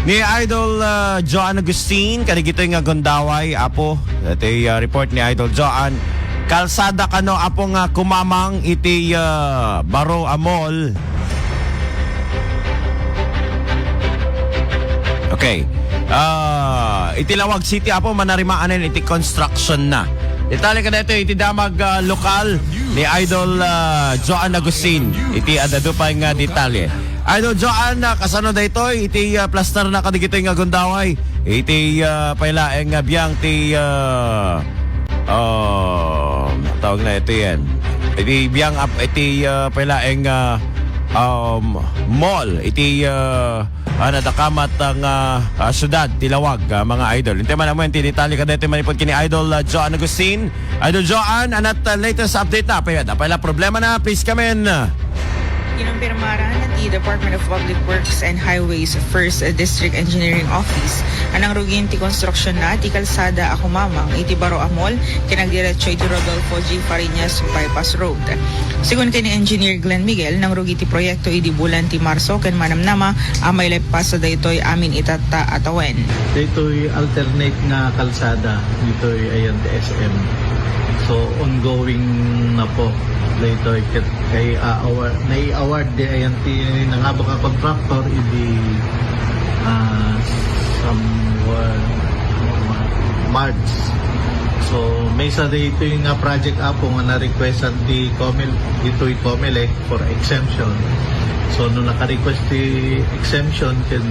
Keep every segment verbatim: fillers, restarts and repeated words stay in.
Ni Idol, ah, Joan Agustin, kadagitoy nga gundaway, Apo. Iti, ah, report ni Idol Joan. Kalsada kano, Apo, nga kumamang iti, ah, baro a mall. Okay. Ah, iti Laoag City, Apo, manarimaan iti construction na. Detalye kadaytoy iti damag, ah, lokal ni Idol, ah, Joan Agustin. Iti ad-adu pay nga detalye. Idol Joan, ah, kasano daytoy iti, ah, plaster na kadagitoy nga gundaway? Iti, ah, pay laeng nga biang ti, ah, ah, tawag na ito yan. Iti biang ap-, iti, ah, pay laeng, ah, um, mall. Iti, ah, ah, nadakamat nga, ah, syudad ti Laoag, ah, mga idol. Intay man ammo ti detalye kadaytoy manipud ken ni Idol, ah, Joan Agustin. Idol Joan, anat, uh, latest update na? Apay, apay la problema na, please come in. Kinumpirmaran ti Department of Public Works and Highways First District Engineering Office a nangrugin ti konstruksyon na ti kalsada a kumamang iti baro a mall ken agdiretso iti Rodolfo G. Fariñas Bypass Road. Segun ken ni Engineer Glenn Miguel, nangrugi ti proyekto idi bulan ti Marso ken manamnama a maileppasa daytoy amin itatta a tawen. Daytoy alternate nga kalsada ditoy ayan ti S M. So, ongoing na po daytoy ket kay, ah, award, nai-award di ayan ti nangabak a contractor idi, ah, somewhere March. So, maysa daytoy nga project, Apo, nga na-requestan ti Comel-, ditoy Comelec for exemption. So, no naka-request ti exemption ken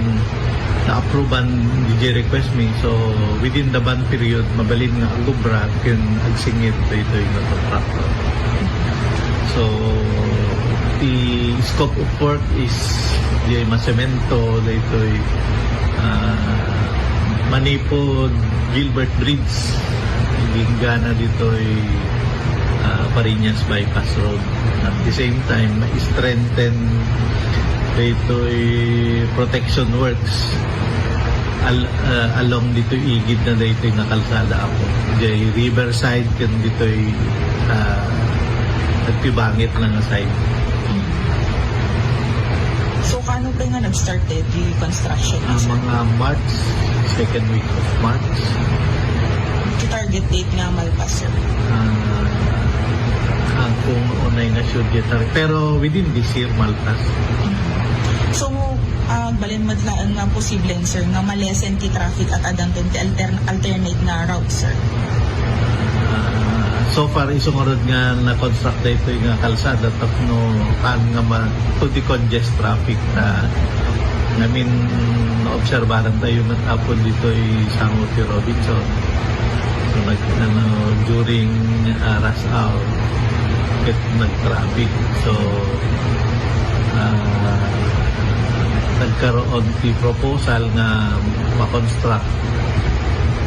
na-approvean di request mi, so within the ban period, mabalin nga agubra ken agsingir daytoy nga contractor. So, the scope of work is di masemento, daytoy, ah, manipod Gilbert Bridge, inggana ditoy, ah, Fariñas Bypass Road. At the same time, ma-strengthen daytoy protection works al-, ah, along ditoy igid na daytoy nga kalsada, Apo. Jay riverside ken ditoy, ah, nagpibangit na nga side. So, kano pay nga nag-start daytoy construction, Ah, sir? Mga March, second week of March. Ti target date nga malpas, sir? Ah, ah, kung unay nga sure di target. Pero within this year, malpas. So, ah, agbalin met laeng nga posible, sir, nga malesen ti traffic at adanton ti altern-, alternate nga route, sir? Ah, so far, isu ngarud nga na-construct daytoy nga kalsada tapno haan nga ma-, to decongest traffic, ah, I mean, naobserbaran tayo met, Apo, ditoy sango ti Robinson. So, nag-, ano, during, ah, rush hour, ket nag-traffic. So, ah, nagkaroon ti proposal nga ma-construct,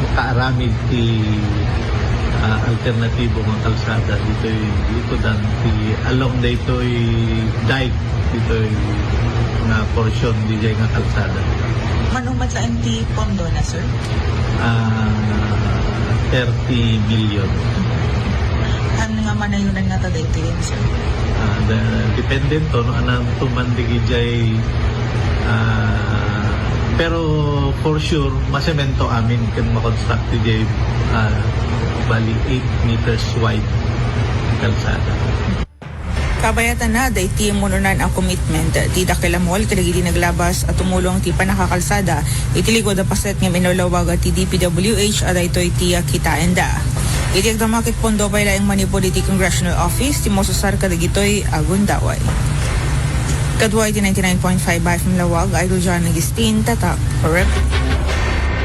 makaaramid ti, ah, alternatibo nga kalsada ditoy likodan ti along daytoy dike, ditoy nga portion dijay nga kalsada. Mano met laeng ti pondo na, sir? Ah, thirty million. Haan nga manayonan ngata daytoy, sir? Ah, da-, depende to, no, ananto man dijay, ah, pero for sure, masemento amin ken ma-construct dijay, ah, bali eight meters wide kalsada. Kabayatanna, daytoy immunonan a commitment ti dakkel a mall kadagiti naglabas a tumulong ti pannakakalsada iti likud a paset ngem inlawlawaga ti D P W H a daytoy ti kitaenda. Iti agdama ket pondo pay laeng manipud iti Congressional Office ti mausar kadagitoy a gundaway. Kadua iti ninety-nine point five F M Laoag, Idol John Augustin, Tatak, Rep.